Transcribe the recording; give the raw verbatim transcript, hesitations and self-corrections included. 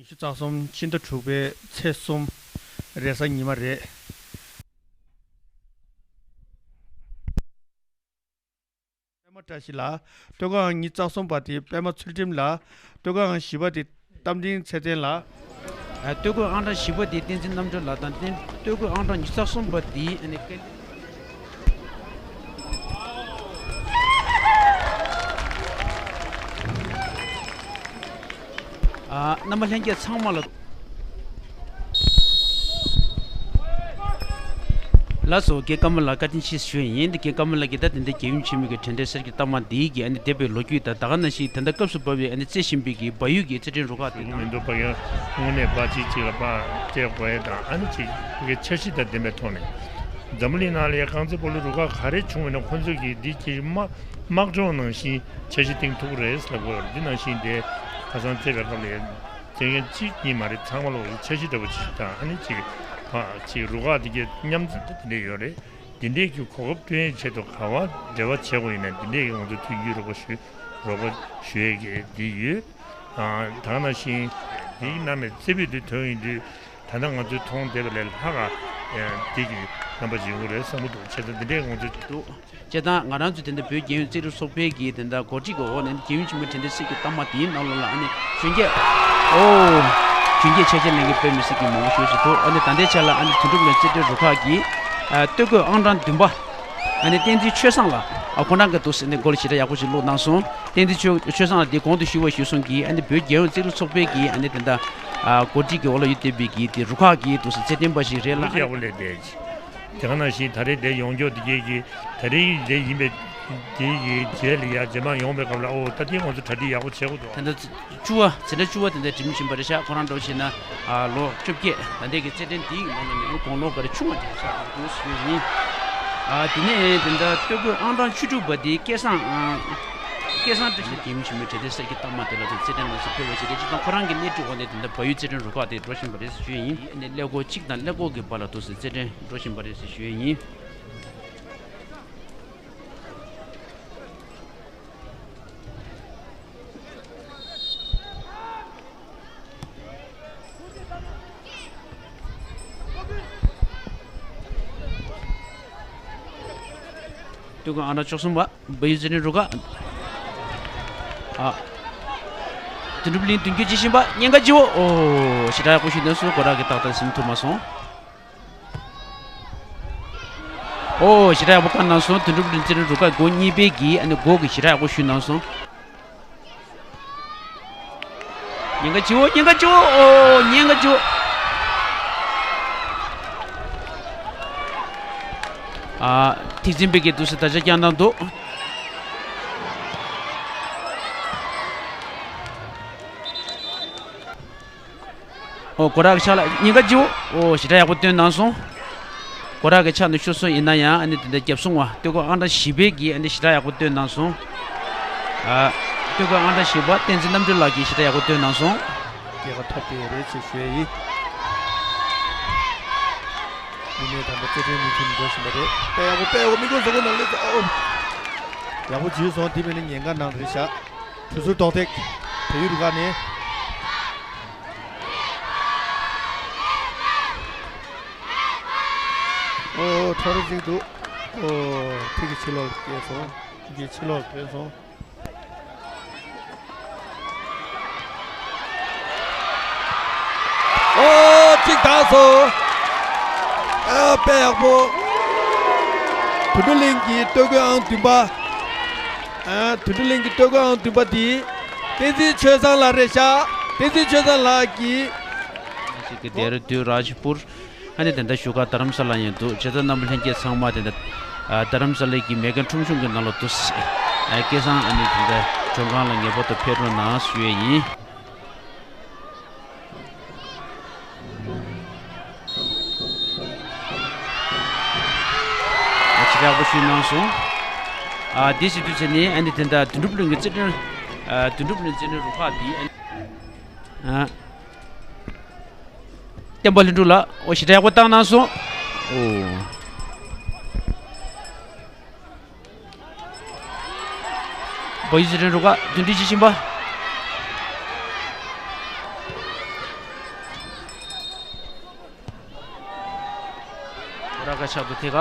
ཉི་ཤུ་རྩ་གསུམ་ཕྱི་ཟླ་དྲུག་པའི་ཚེས་གསུམ་རེས་གཟའ་ཉི་མ་རེད། པད་མ་བཀྲ་ཤིས་ལགས། སྟོད་གོས་ཨང་ཉི་ཤུ་རྩ་གསུམ་པ་དེ་པད་མ་ཚུལ་ཁྲིམས་ལགས། སྟོད་གོས་ཨང་བཞི་པ་དེ་རྟ་མགྲིན་ཚེ་བརྟན་ལགས། ཨ། སྟོད་གོས་ཨང་གྲངས་བཞི་པ་དེ་བསྟན་འཛིན་རྣམ་གྲོལ་ལགས་དང་། བསྟན། སྟོད་གོས་ཨང་གྲངས་ཉི་ཤུ་རྩ་གསུམ་པ་དེ་ཨ་ནི་ཀ། ཨ། རྣམ་པ་ལྷན་རྒྱས་ཚང་མ་ལ། ལགས་སོ། རྒན་ཀརྨ་ལགས་བཀའ་དྲིན་ཆེ་ཞུ་ཡ་ཡིན། འདི་རྒན་ཀརྨ་ལགས་ཀྱིས་ད་དེ་འདྲའི་རྒྱལ་ཡུམ་ཆེན་མོ་གི་དྲན་རྟེན་གསེར་གྱི་རྟགས་མ་འདི་གི་ཨ་ནི་འདས་པའི་ལོ་རྒྱུས་དང་། ད་ག་ནང་བཞིན་ད་ལྟ་སྐབས་སུ་བབས་པའི་ཨ་ནི་རྩེ་བཞིན་པའི་གི་བལ་ཡུལ་གྱི་རྩེད་འགྲན་རུ་ཁག་དེ་དང་། མི་འདུག་པ་ཡང་དངོས་གནས་པ་གཅིག་གཅིག་ལ་པ་སྤྲད་དགོས་ཡ་དང་། ཨ་ནི་གཅིག་གི་འཆར་གཞི་དང་ལྡན་པའི་ཐོག་ནས། འཛམ་བུ་གླིང་ནང་ལ་ཡ་རྐང་རྩེད་སྤོ་ལོ་རུ་ཁག་ག་རེ་བྱུང་བ་ཡིན་ན་ཁོང་ཚོས་ཀྱིས་འདི་གི་དམག་དམག་སྦྱོང་ནང་བཞིན་འཆར་གཞི་བཏིང་ཐུབ་ཀྱི་རེད་ལབ་དགོས། འདི་ནང་བཞིན་དེ་ཁ་སང་རྩེད་པའི་སྐབས་ལ་ཡ་རྩེད་མཁན་གཅིག་གཉིས་མ་རེད། ཚང་མ་ལོག་འཆར་གཞི་འདྲ་པོ་ཅིག་དང་། ཨ་ནི་གཅིག་ཕ་གཅིག་རུ་ཁག་འདི་གའི་མཉམ་འཛོམས་དེ་འདྲ་ཡོད་རེད། འདི་འདྲས་ཀྱི་གོ་སྐབས་བསྐྲུན་ཡས་ཆེད་དུ་ག་པར་འབྲེལ་བ་བྱེད་དགོས་ཡིན་ན། འདི་འདྲས་ཀྱི་ང་ཚོ་མཐུན་འགྱུར་རོགས་པ་ཞུ་རོགས་པ་ཞུ་ཡས་ཀྱི་འདི་ཡོད། ཨ། ད་ག་ནང་བཞིན་འདིའི་ནང་ནས་རྩེ་ཕུད་འདི་ཐོན་ཡོང་དུས། ད་ལྟ་ང་ཚོས་མཐོང་བསྡད་པ་ལས་ལྷག་ག་འདི་གི་རྣམ་པ་ཞིག་ཡོང་གི་རེད་བསམ་གྱི་འདུག་བྱས་ཙང་འདི་འདྲས་ང་ཚོས་འདུག་བྱས་ཙང་ང་རང་ཚོ་དེ་འདྲ་བོད་རྒྱལ་ཡོངས་རྩེད་རིགས་ཚོགས་པའི་གི་དེ་འདྲ་འགོ་ཁྲིད་ཀྱི་འོག་ནས་རྒྱལ་ཡུམ་ཆེན་མོའི་དྲན་རྟེན་གསེར་གྱི་རྟགས་མ་དེའི་ནང་ལོགས་ལ་ཨ་ནི་གཞོན་སྐྱེས། ཨོ། གཞོན་སྐྱེས་ཆ་ཤས་ལེན་མཁན་དཔེ་མི་སྲིད་ཀྱི་མང་པོ་ཞེ་ཅིག་འདུག་ཨ་ནི་ད་ལྟའི་ཆ་ལ་ཨ་ནི་དོན་གྲུབ་གླིང་རྩེད་འགྲན་རུ་ཁག་གི། ཨ། སྟོད་གོས་ཨང་གྲངས་བདུན་པ། ཨ་ནི་བསྟན་འཛིན་ཆོས་བཟང་ལགས། ཨ། ཁོ་རང་གིས་འདུག་སེ་ནས་གོལ་ཞེ་དྲག་ཡག་པོ་ཞིག་བླུགས་གནང་སོང་། བསྟན་འཛིན་ཆོས་ཆོས་བཟང་ལགས་འདི་གོང་དུ་ཞུས་པ་ཞུས་སོང་གི། ཨ་ནི་བོད་རྒྱལ་ཡོངས་རྩེད་རིགས་ཚོགས་པའི་གི་ཨ་ནི་དེ་འདྲ། ཨ། འགོ་ཁྲིད་ཀྱི་འོག་ལ་ཡོད་བསྡད་པའི་གི་དེ་རུ་ཁག་གི་འདུག་སེ་རྩེད་འགྲན་པ་ཞིག་རེད་ལ། ཨ་ནི་ཡག་པོ་ལས་བསྡད། དེ་ག་ནང་བཞིན་ད་རེས་འདིར་ཡོང་མཁན་འདི་གའི་གི་ད་རེས་འདིར་ཡིན་པའི་འདི་གི་རྗེས་ལ་ཡ་རྗེས་མ་ཡོང་བའི་སྐབས་ལ། ཨོ། ད་ལྟའི་ང་ཚོ་གྲ་སྒྲིག་ཡག་པོ་བྱེད་དགོས་འདུག་ད་ལྟ་བཅུ་པ། འཛིན་གྲྭ་བཅུ་པ་དེ་འདྲ་འགྲིམ་བཞིན་པ་རེད་ཤག་ཁོ་རང་འགྲོ་བྱས་ན། ཨ། ལོ་བཅོ་བརྒྱད། ད་ལྟའི་གི་རྩེད་འགྲན་འདིའི་ནང་ལ་ནི་དགུང་ལོ་ག་རེ་ཆུང་བ་དེ་ཤག་འདུག་ཞུ་ཡིན། ཨ། དེ་ནས་དེ་འདྲ་སྟོད་གོས་ཨང་གྲངས་བཅུ་དྲུག་པ་དེ་སྐལ་བཟང་། ཨ། སྐལ་བཟང་བཀྲ་ཤིས་རྒྱལ་ཡུམ་ཆེན་མོའི་དྲན་རྟེན་གསེར་གྱི་རྟགས་མ་དེ་ལ་དེ་རྩེད་འགྲན་ལ་སོགས་ཕེབས་པ་བྱས་ཏེ། སྤྱིར་བཏང་ཁོ་རང་གི་སྣེ་ཁྲིད་འོག་ནས་དེ་འདྲ་བལ་ཡུལ་རྩེད་འགྲན་རུ་ཁག་དེ་འགྲོ་བཞིན་པ་རེད་ཞུ་ཡིན། ཨ་ནི་ཀླད་ཀོར་གཅིག་དང་ཀླད་ཀོར་གྱི་བར་ལ་འདུག་སེ་རྩེད་འགྲན་འགྲོ་བཞིན་པ་རེད་ཞུ་ཡིན། སྟོད་གོས་ཨང་གྲངས་བཅུ་གསུམ་པ། བལ་ཡུལ་རྩེད་འགྲན་རུ་ཁག་ཨ། དོན་གྲུབ་གླིང་མདུན་སྐྱོད་བྱེད་བཞིན་པ། སྙིང་ག་སྐྱིད་པོ། ཨོ། ཞེ་དྲག་ཡག་པོ་ཞིག་གནང་སོང་། སྒོ་ར་གིས་ཏག་ཏག་ཟིན་ཐུབ་མ་སོང་། ཨོ། ཞེ་དྲག་ཡག་པོ་བཀག་གནང་སོང་། དོན་གྲུབ་གླིང་རྩེད་འགྲན་རུ་ཁག་འགོ་གཉིས་པའི་གི་ཨ་ནི་འགོ་གི་ཞེ་དྲག་ཡག་པོ་ཞུས་གནང་སོང་། སྙིང་ག་སྐྱིད་པོ། སྙིང་ག་སྐྱིད་པོ། ཨོ། སྙིང་ག་སྐྱིད་པོ། ཨ། ཐིག་འཛིན་པའི་གི་འདུག་སེ་ད་ཆ་བསྐྱངས་གནང་འདུག་ཨོ། སྒོ་ར་གི་ཕྱག་ལ་སྙིང་ག་སྐྱིད་པོ། ཨོ། ཞེ་དྲག་ཡག་པོ་སྟོན་གནང་སོང་། སྒོ་ར་གི་ཕྱག་ནས་ཤོར་སོང་། ཡིན་ན་ཡང་ཨ་ནི་དེ་འདྲ་རྒྱབ་སོང་བ། སྟོད་གོས་ཨང་གྲངས་བཞི་པའི་གིས་ཨ་ནི་ཞེ་དྲག་ཡག་པོ་སྟོན་གནང་སོང་། ཨ། སྟོད་གོས་ཨང་གྲངས་བཞི་པ་བསྟན་འཛིན་རྣམ་གྲོལ་ལགས་ཀྱིས་ཞེ་དྲག་ཡག་པོ་སྟོན་གནང་སོང་། རྒྱལ་ཁ་ཐོབ་བསྡད་ཡོད་རེད་ཅེས་ཞུ་ཡ་ཡིན། མི་ནས་ད་ལྟ་རྩེད་འགྲན་མུ་མཐུད་འགྲོ་བཞིན་པ་རེད། དཔེ་ཡག་པོ། དཔེ་ཡག་པོ། མིག་ལྐོག་ཟ་ཁུ་ནང་སླེབས་སོང་། ཨོ། ཡག་པོ་བྱས་སོང་། དེ་མིན་ན་ཉེན་ཁ་ནང་རེད་ཤག་གྲུ་ཟུར་རྡོག་ཐེག་བལ་ཡུལ་རུ་ཁག་ནས། ཨོ། ཁྲོ་རེ་གཅིག་འདུག་ཨོ། ཐིག་གི་ཕྱི་ལོགས་ལ་སྐྱེས་སོང་། ཐིག་གི་ཕྱི་ལོགས་ལ་ཐོན་སོང་། ཨོ། གཅིག་བཏང་སོང་། ཨ། དཔེ་ཡག་པོ། དོན་གྲུབ་གླིང་གི་སྟོད་གོས་ཨང་བདུན་པ། ཨ། དོན་གྲུབ་གླིང་གི་སྟོད་གོས་ཨང་བདུན་པ་དེ་བསྟན་འཛིན་ཆོས་བཟང་ལགས་རེད་ཤག་བསྟན་འཛིན་ཆོས་བཟང་ལགས་ཀྱིས། ཞིག་གི་ལྡེ་ར་ལྡུན་རཱཇ་པུར། ཨ་ནི་དེ་འདྲ་བཞུགས་སྒར་རྡ་རམ་ས་ལ་ཡང་འདུག་བྱས་ཙང་རྣམ་པ་ལྷན་རྒྱས་ཚང་མ་དེ་འདྲ། ཨ། རྡ་རམ་ས་ལའི་གི་མེ་རྒན་ཁྲོམ་གཞུང་གི་ནང་ལ་འདུག་སེ། ཨ། སྐལ་བཟང་ཨ་ནི་དེ་འདྲ་མགྲོན་ཁང་ལ་ངེས་པར་དུ་ཕེབས་རོགས་གནང་ཞུ་ཡས་ཡིན། ཨ། ཞེ་དྲག་ཡག་པོ་ཞུས་གནང་སོང་། ཨ། དེ་བྱེད་དུས་ཚེ་ནི་ཨ་ནི་དེ་འདྲ་དོན་གྲུབ་གླིང་གི་རྩེད་འགྲན། ཨ། དོན་གྲུབ་གླིང་རྩེད་འགྲན་རུ་ཁག་དེ། ཨ། བསྟན་པ་ལྷུན་གྲུབ་ལགས། ཨོ། ཞེ་དྲག་ཡག་པོ་བཏང་གནང་སོང་། ཨོ། བལ་ཡུལ་རྩེད་འགྲན་རུ་ཁག་མདུན་སྐྱོད་བྱེད་བཞིན་པ། ཁ་ཆག་ཏུ་ཐེ་ག